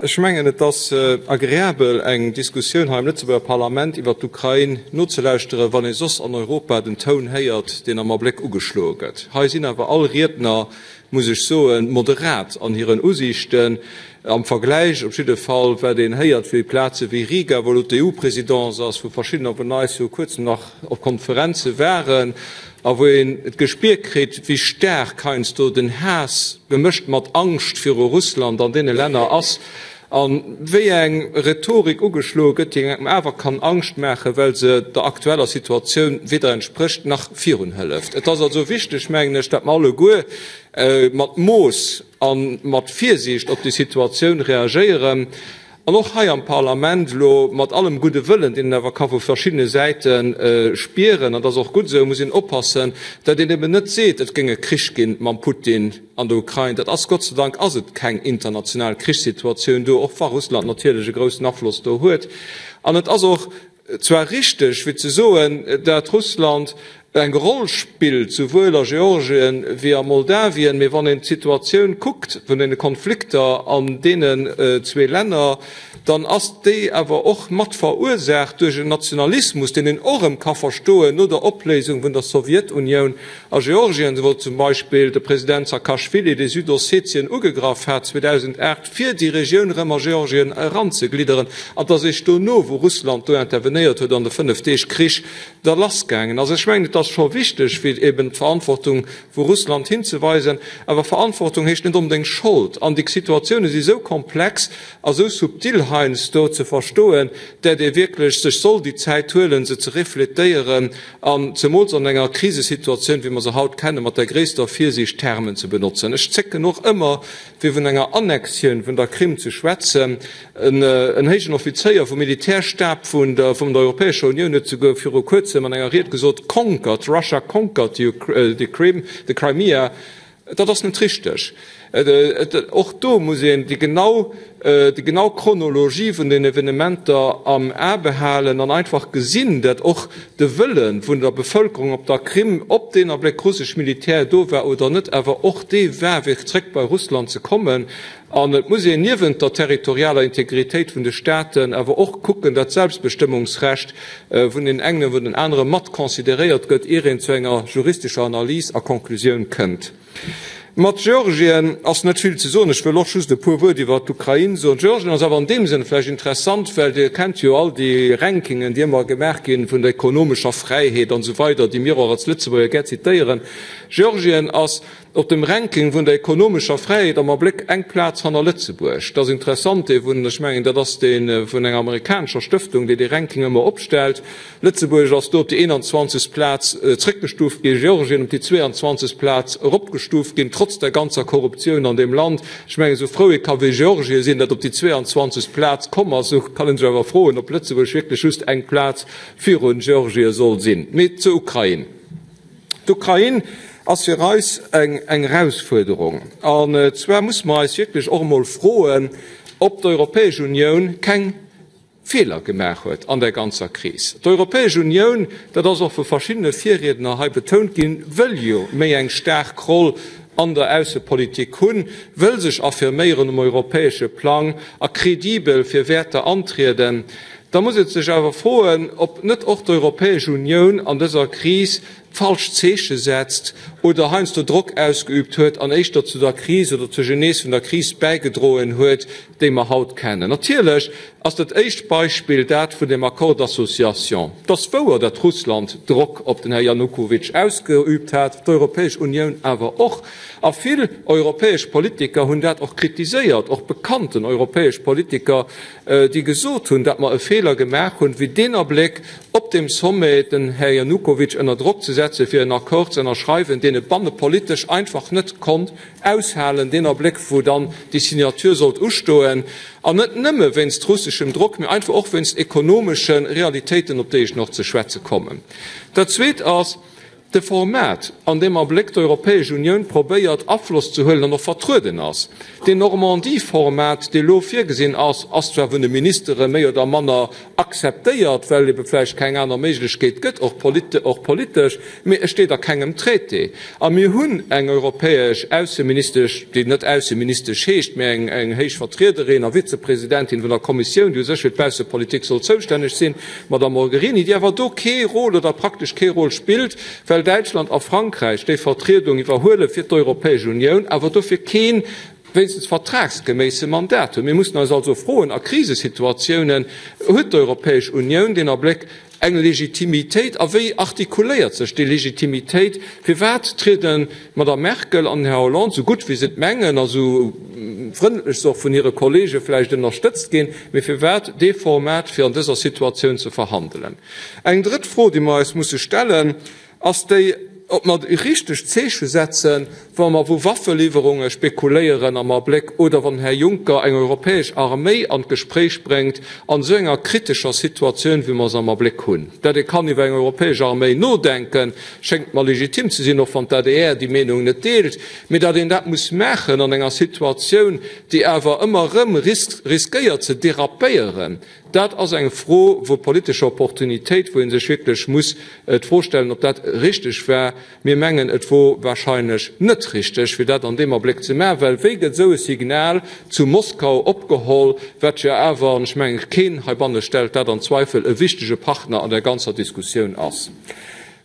Ech mengen, et ass agreabel, eng Diskussioun hei am Lëtzebuerger Parlament iwwert d'Ukrain nozelauschteren, wann ee soss an Europa den Toun héiert, deen am Abléck ugeschloe gëtt. Hei sinn awer all Riedner, muss ech soen, moderat an hiren Usiichten, am Vergläich op jidde Fall, wat een héiert wéi Plaze wéi Riga, wou elo d'EU-Présidence ass, wou verschiddener vun eis viru Kuerzem nach op Konferenze waren a wou een d'Gespier kritt, wéi staark heiansdo den Haass, gemëscht mat Angscht viru Russland an deene Länner ass a wéi eng Rhetorik ugeschloe gëtt, déi engem awer kann Angscht maachen, well se der aktueller Situatioun weder entsprécht nach virunhëlleft. Et ass also wichteg, mengen ech, datt mer alleguer mat Mooss a mat Virsiicht op déi Situatioun reagéieren an och hei am Parlament elo mat allem gudde Wëllen, deen een awer ka vu verschiddene Säite spieren, an dat ass och gutt esou, muss een oppassen, datt een eben net seet, et géing e Krich gi mam Putin an der Ukrain. Dat ass, Gott sei Dank ass et keng international Krichssituatioun do, och wa Russland natierlech e groussen Afloss do huet. An et ass och Zwar richteg, fir ze soen, dat Russland eng Roll spillt, souwuel a Georgien wéi a Moldawien, mee wann een d'Situatioun kuckt vun deene Konflikter an deenen zwee Länner, dann ass déi awer och mat verursaacht duerch en Nationalismus, deen een och erëm ka verstoen no der Opléisung vun der Sowjetunioun A Georgien, wou zum Beispill de President Saakaschwili dee Südossetien ugegraff hat 2008, fir déi Regioun erëm a Georgien eranzeglidderen, an et ass eréischt dono, wou Russland do intervenéiert huet an de Fënnef-Deeg-Krich da lassgaangen ass. Ech mengen, et ass scho wichteg, fir eben d'Verantwortung vu Russland hinzeweisen, awer Verantwortung heescht net onbedéngt Schold. An déi Situatioune si sou komplex a sou subtil heiansdo ze verstoen, dat ee wierklech sech soll déi Zäit huelen, se ze refletéieren An zemools an enger Krisesituatioun, wéi mer se haut kennen, mat der gréisster Virsiicht Termen ze benotzen. Ech zécken och ëmmer, fir vun enger Annexioun vun der Krim ze schwätzen. En héijen Offizéier vum Militärstab vun der Europäescher Unioun huet souguer viru Kuerzem an enger Ried gesot, Conquered, Russia conquered the Krim, the Crimea. Dat ass net richteg. Och do muss een déi genau, déi genau Chronologie vun den Evenementer am A behalen an einfach gesinn, dat och de Wëlle vun der Bevëlkerung op der Krim, ob deen Abléck russesch Militär do war oder net, awer och dee war, fir zréck bei Russland ze kommen. An et muss een niewent der territorialer Integritéit vun de Staaten awer och kucken, dat d'Selbstbestëmmungsrecht vun deenen engen a vun den anere mat consideréiert gëtt, ier een zu enger juristescher Analys a Konklusioun kënnt. Mat Georgien ass net vill ze soen. Ech wëll och just e puer Wuert iwwert d'Ukrain soen. Georgien ass awer an deem Sënn vläicht interessant, well Dir kennt jo all déi Rankingen, déi ëmmer gemaach ginn vun der ekonomescher Fräiheet an esou weider, déi mir och als Lëtzebuerger gär zitéieren. Georgien ass Op dem Ranking vun der ekonomescher Fräiheet am Abléck eng Plaz hanner Lëtzebuerg. Dat ass interessant, dee vun, ech mengen, dat ass dee vun enger amerikanescher Stëftung, déi dee Ranking ëmmer opstellt. Lëtzebuerg ass do op déi 21. Plaz zréckgestuuft ginn, Georgien op déi 22. Plaz eropgestuuft ginn, trotz der ganzer Korruptioun an deem Land. Ech mengen, esou frou ee ka wéi Georgie sinn, dat op déi 22. Plaz komm ass, esou kann ee sech awer froen, ob Lëtzebuerg wierklech just eng Plaz virun Georgie soll sinn. Mee zur Ukrain. D'Ukrain ass fir eis eng Erausfuerderung. An zwar musse mer eis wierklech och emol froen, ob d'Europäesch Unioun keng Feeler gemaach huet an där ganzer Kris. D'Europäesch Unioun, dat ass och vu verschiddene Virriedner hei betount ginn, wëll jo méi eng staark Roll an der Aussepolitik hunn, wëll sech affirméieren um europäesche Plang a credibel fir Wäerter antrieden. Da muss et sech awer froen, ob net och d'Europäesch Unioun an dëser Kris falsch Zeeche setzt oder heiansdo Drock ausgeübt huet an éischter zu der Kris oder zur Genese vun der Kris bäigedroen huet, déi mer haut kennen. Natierlech ass dat éischt Beispill dat vun dem Accord d'association. Et ass wouer, datt Russland Drock op den Här Janukowytsch ausgeübt hat, d'Europäesch Unioun awer och. A vill europäesch Politiker hunn dat och kritiséiert, och bekannten europäesch Politiker, déi gesot hunn, datt mer e Feeler gemaach hunn, wéi deen Abléck op deem Sommet den Här Janukowytsch ënner Drock ze setzen, fir en Accord ze ënnerschreiwen, deen e bannepolitesch einfach net konnt aushalen, deen Abléck, wou dann déi Signature sollt ustoen, an net nëmme wéinst russeschem Drock, mee einfach och wéinst ekonomesche Realitéiten, op déi ech nach ze schwätze kommen. Dat Zweet ass. De Format, an deem Abléck d'Europäesch Unioun probéiert, Afloss ze huelen an och vertrueden ass, deen Normandie-Format, dee lo virgesinn ass, ass zwar vun de Ministere méi oder manner akzeptéiert, well ebe vläicht keng aner Méiglechkeet gëtt, och politesch, mee e steet a kengem Traité. A mir hunn eng europäesch Ausseministesch, déi net Ausseministesch heescht, mee eng héich Vertriederin a Vizepresidentin vun der Kommissioun, déi u sech fir d'Baussepolitik soll zoustänneg sinn, d'Madame Mogherini, déi awer do kee Rôle oder praktesch kee Rôle spillt, well Däitschland a Frankräich déi Vertriedung iwwerhuele fir d'Europäesch Unioun, awer dofir keen, wéinstens vertragsgeméisse Mandat hunn. Mir mussen eis also froen, a Krisesituatiounen, Huet d'Europäesch Unioun deen Abléck eng Legitimitéit a wéi artikuléiert sech déi Legitimitéit? Firwat trieden d'Madame Merkel an den Här Hollande, sou gutt wéi se et mengen a sou frëndlech se och vun hire Kollege vläicht ënnerstëtzt ginn, mee firwat dee Format fir an dëser Situatioun ze verhandelen? Eng drëtt Fro, déi mer eis musse stellen, ass déi, ob mer déi richteg Zeeche setzen, wa mer vu Waffeliwwerunge spekuléieren am Abléck oder wann den Här Juncker eng europäesch Arméi an d'Gespréich bréngt an esou enger kritescher Situatioun, wéi mer se am Abléck hunn. Dat ee kann iwwer eng europäesch Arméi nodenken, schéngt mer legitim ze sinn, och wann d'ADR déi Meenung net deelt. Mee datt een dat muss maachen an enger Situatioun, déi awer ëmmer erëm riskéiert ze derapéieren, Dat ass eng Fro vu politescher Opportunitéit, wou ee sech wierklech muss d'Fro stellen, ob dat richteg war. Mir mengen, et wor wahrscheinlech net richteg, fir dat an deem Abléck ze maachen, well wéi gëtt esou e Signal zu Moskau opgeholl, wat jo awer, an ech mengen, keen heibanne stellt dat an Zweifel, e wichtege Partner an der ganzer Diskussioun ass.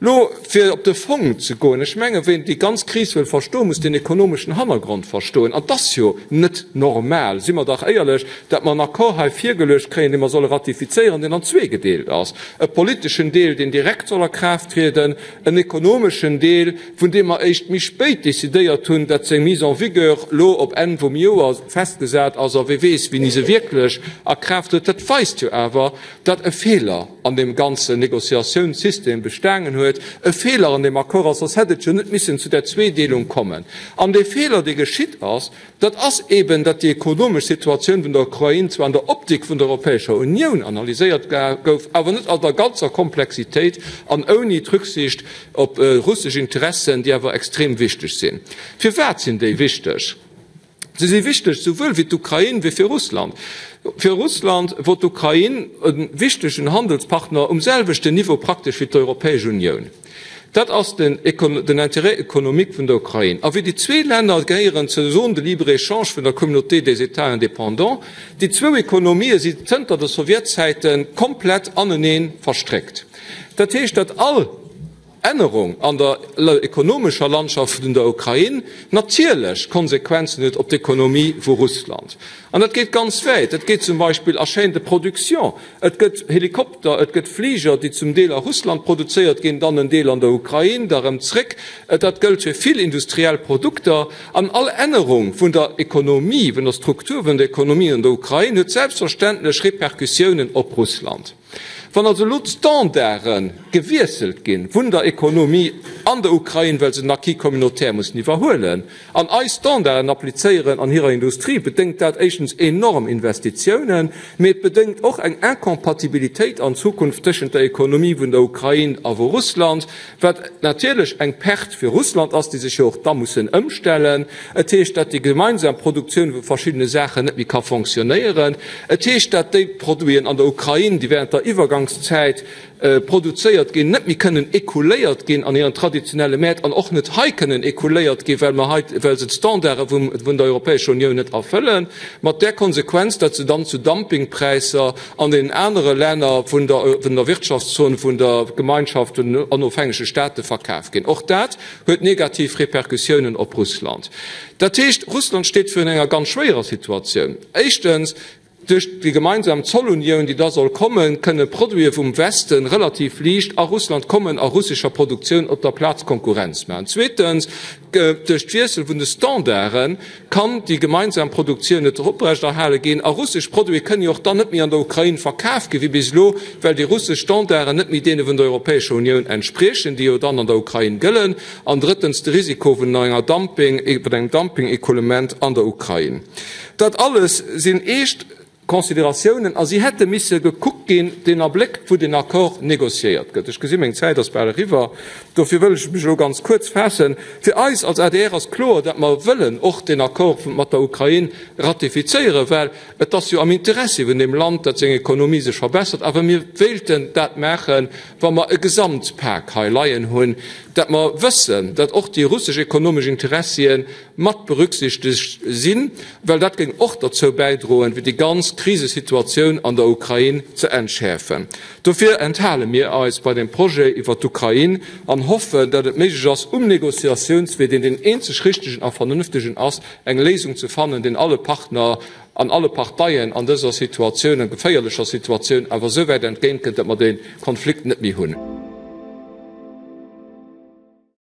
Lo, fir op de Fong ze goen, ech mengen, ween déi ganz Kris wëll verstoen, muss den ekonomeschen Hannergrond verstoen. An 't ass jo net normal, si mer dach éierlech, dat mer en Accord hei virgeluecht kréien, dee mer solle ratifizéieren, deen an zwee gedeelt ass, e politeschen Deel, deen direkt soll a Kraaft trieden, en ekonomeschen Deel, vun deem mer éischt méi spéit decidéiert hunn, dat seng Mise en vigueur lo op Enn vum Joer festgesat ass, a wee weess, wéini se wierklech a Kraaft trëtt. Dat weist jo awer, dat e Feeler an deem ganzen Négociatiounssystem bestaangen huet, e Feeler an deem Accord ass, soss hätt et jo net missen zu där Zweedeelung kommen. An dee Feeler, dee geschitt ass, dat ass eben, datt déi ekonomesch Situatioun vun der Ukrain zwar an der Optik vun der Europäescher Unioun analyséiert gouf, awer net an der ganzer Komplexitéit an ouni d'Rücksicht op russesch Interessen, déi awer extrem wichteg sinn. Firwat sinn déi wichteg? Se si wichteg souwuel fir d'Ukrain wéi fir Russland. Fir Russland wor d'Ukrain e wichtegen Handelspartner um selwechten Niveau praktesch wéi d'Europäesch Unioun. Dat ass den Intérêt économique vun der Ukrain. A wéi déi zwee Länner gehéieren zur Zone de libre-échange vun der Communauté des États indépendants. Déi zwou Ekonomië si zënter de Sowjetzäite komplett anenee verstréckt. Dat heescht, datt all. Ännerung an der ekonomescher Landschaft vun der Ukrain natierlech Konsequenzen huet op d'Ekonomie vu Russland. An dat geet ganz wäit. Dat geet zum Beispill a Chaînes de production. Et gëtt Helikopter, et gëtt Fliger, déi zum Deel a Russland produzéiert ginn, dann en Deel an der Ukrain, da rëm zréck. Dat gëllt fir vill industriell Produkter. An all Ännerung vun der Ekonomie, vun der Struktur vun der Ekonomie an der Ukrain huet selbstverständlech Repercussiounen op Russland. Wann also elo d'Standarde gewiesselt gi vun der Ekonomie an der Ukrain, well se den Acquis communautaire mussen iwwerhuelen an eis Standarden applizéieren an hirer Industrie, bedéngt dat éischtens enorm Investitiounen, mee et bedéngt och eng Incompatibilitéit an Zukunft tëschent der Ekonomie vun der Ukrain a vu Russland, Wat natierlech eng Perte fir Russland ass, déi sech jo och da mussen ëmstellen. Et heescht, datt déi gemeinsam Produktioun vu verschiddene Saachen net méi ka fonctionnéieren. Et heescht, datt déi Produiten an der Ukrain, déi während der Iwwergangszäit produzéiert ginn, net méi kënnen écouléiert ginn an hiren traditionelle Mäert an och net hei kënnen écouléiert ginn, well mer hei, well se d'Standarde vun der Europäescher Unioun net erfëllen, mat där Konsequenz, datt se dann zu Dumpingpräisser an deenen anere Länner vun der Wirtschaftszon vun der Gemeinschaft vun den onofhängege Staate verkaf ginn. Och dat huet negativ Repercussiounen op Russland. Dat heescht, Russland steet virun enger ganz schwéierer Situatioun. Éischtens, duerch déi gemeinsam Zollunioun, déi da soll kommen, kënne Produite vum Weste relativ liicht a Russland kommen a russescher Produktioun op der Plaz Konkurrenz maachen. Zweetens, Duerch d'Wiessel vun de Standarde kann déi gemeinsam Produktioun net oprechterhale ginn a russesch Produite kënnen jo och dann net méi an der Ukrain verkaf gi wéi bis elo, well déi russesch Standarden net méi deene vun der Europäescher Unioun entspriechen, déi jo dann an der Ukrain gëllen. An drëttens de Risiko vun enger Dumping, vun engem Dumping-Ecoulement an der Ukrain. Dat alles sinn eescht. Consideratiounen a si hätte misse gekuckt ginn deen Abléck, wou deen Accord négociéiert gëtt. Ech gesi meng Zäit ass bal eriwwer, dofir wëll ech mech elo ganz kuerz faassen. Fir eis als adr ass kloer, datt mer wëllen och deen Accord mat der Ukrain ratifizéieren, well et ass jo am Interessi vun deem Land, datt seng Ekonomie sech verbessert. Awer mir wéilten dat maachen, wa mer e Gesamtpak hei leien hunn, datt mer wëssen, datt och déi russesch ekonomesch Interessien mat berücksichtegt sinn, well dat géing och derzou bäidroen, fir déi ganz Krisesituatioun an der Ukrain ze entschäerfen. Dofir enthale mir eis bei dem Projet iwwert d'Ukrain an hoffen, datt et méiglech ass, um Négociatiounswee, deen deen eenzeg richtegen a vernënftegen ass, eng Léisung ze fannen, deen alle Partner an alle Parteien an dëser Situatioun, geféierlecher Situatioun, awer esou wäit entgéintkënnt, datt mer dee Konflikt net méi hunn.